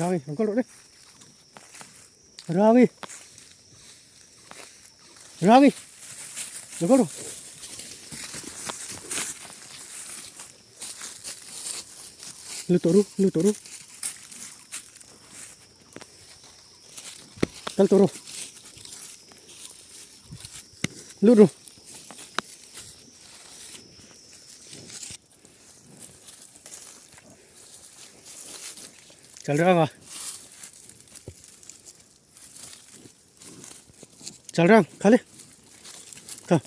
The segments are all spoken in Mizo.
Rangi rawn kal rawh le. Rangi. Rangi. Rawn kal rawh. Lu tawh ru, lu tawh ru. Kal tawh ru. Lut ru. Chal rang a. Chal rang, khale. Kha.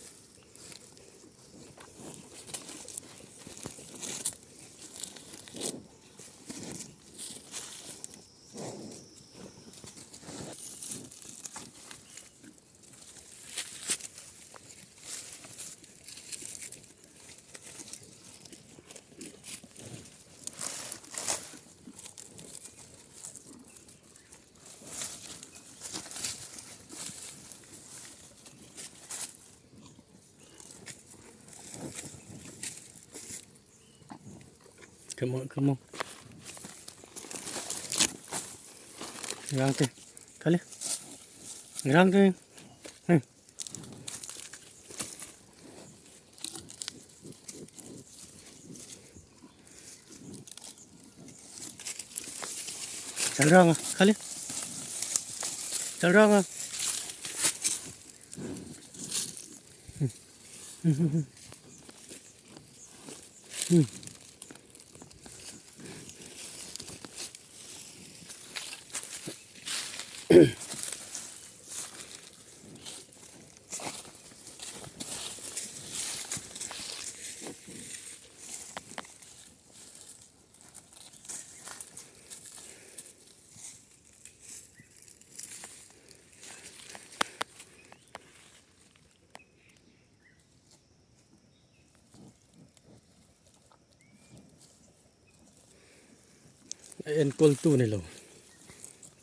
Come on, come on. Rang te. Khale. Rang te. Hey. Chal rang a, khale. Chal rang a. A enkawl tu ni lo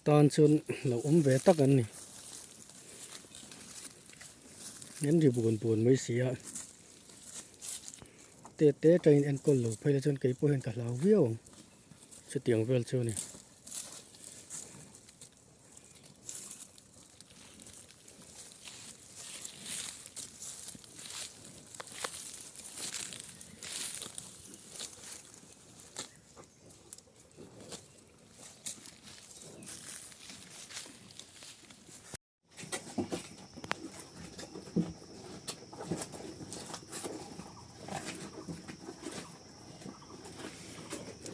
tan chuan lo awm ve tak an ni an ri buan buan mai si a te te atangin enkawl lo phei la chuan kei pawh hian ka hlau viau ang chutiang vel chu a ni.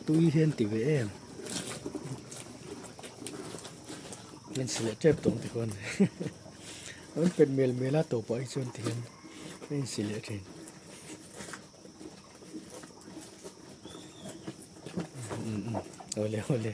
Tui hian ti ve em min si leh tep tawng ti khawn an pet mel mel a tawpah hi chuan ti hian a insi leh thin. Awle awle.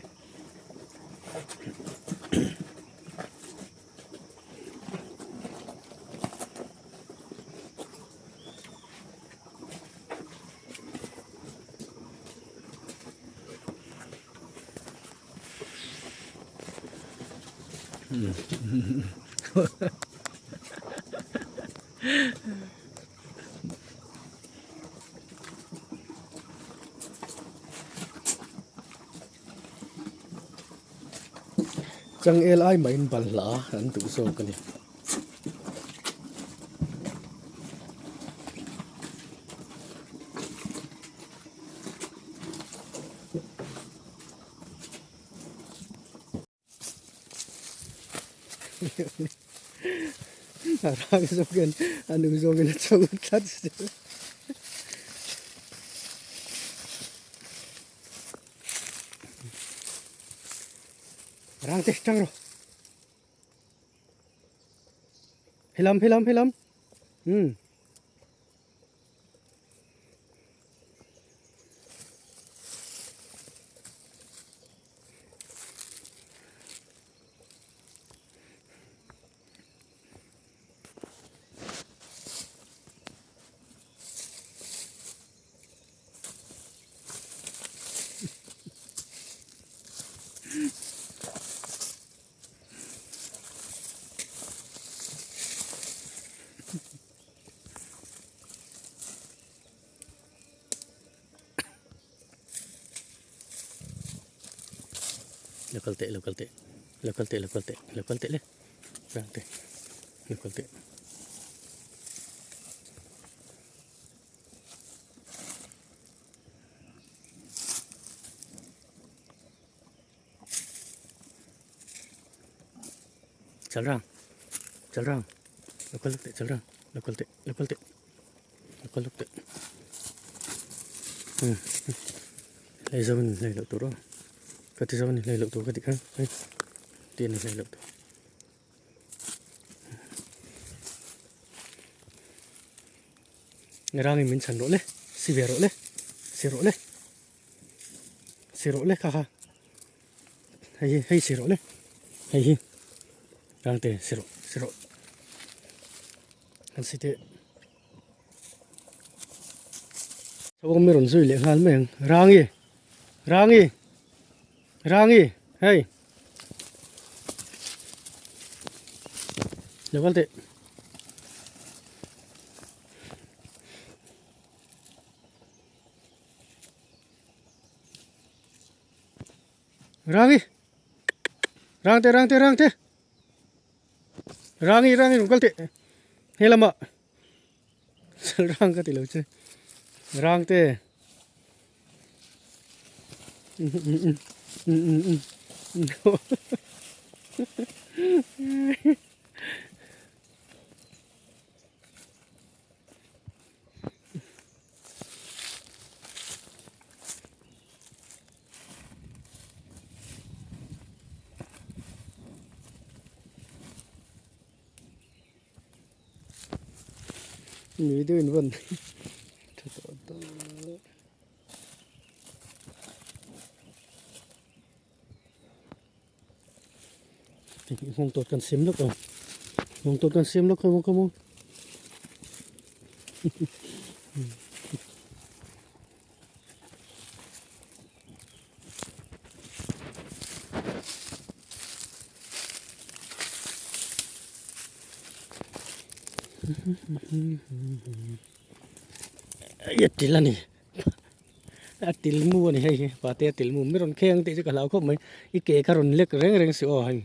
Changel ai mahin balhla an duh zawk a ni. A rang zawkin a nung zawkin a chho tlat zel. Rang te tang rawh. Helam helam helam. Hmm. Lo kal teh lo kal teh lo kal teh lo kal teh lo kal teh le rang te lo kal teh. Chal rang chal rang lo kal teh chal rang lo kal teh lo kal teh lo kal lawk teh hei zo in hlei loh tur aw ka ti zo in hlei loh tur ka tih kha hei ti a ni hlei loh tur. Rangin min chhan rawh le si ve rawh le si rawh le si rawh le kha kha hei hi hei si rawh le hei hi rangte si rawh si rawh han si teh chho mi rawn zui leh nghal mai ang rangi rangi rangi hei lo kal teh. Rangi rangte rangte rangte rangi rangi rawn kal teh he lamah chal rang ka ti lo che rangte Nui deuhin vawn tha tawh tawh. Nghawng tawt kan siam lawk ang nghawng tawt kan siam lawk ang come on Ai a til a ni. A til mu a ni hei hi pate a til mu mi rawn kheng tih chu ka hlau khawp mai i ke kha rawn lek reng reng si aw hei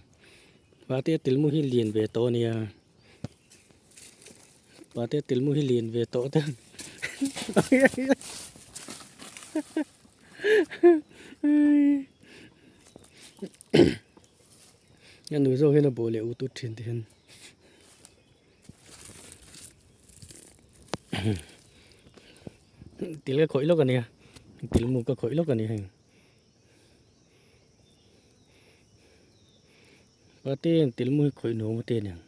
pate a til mu hi lian ve tawh a nia pate a til mu hi lian ve tawh te a nu zawk hian a bawh leh ut ut thin te hian. Til ka khawih lawk a nia til mu ka khawih lawk a ni heng pate til mu hi khawih nuam te aniang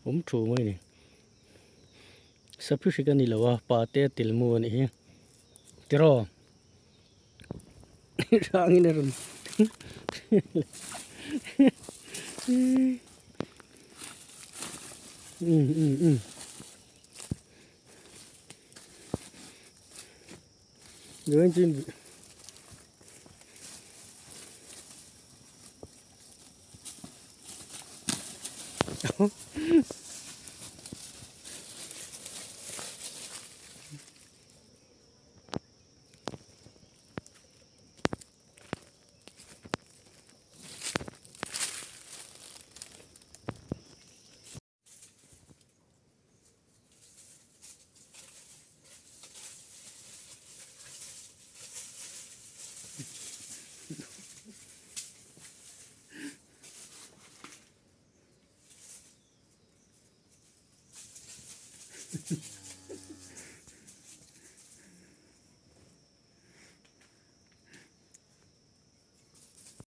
awm thu mai a ni saphi hrik a ni lo a pate til mu a nih hi tiraw. Hrangin a rawn um um um Rồi anh chim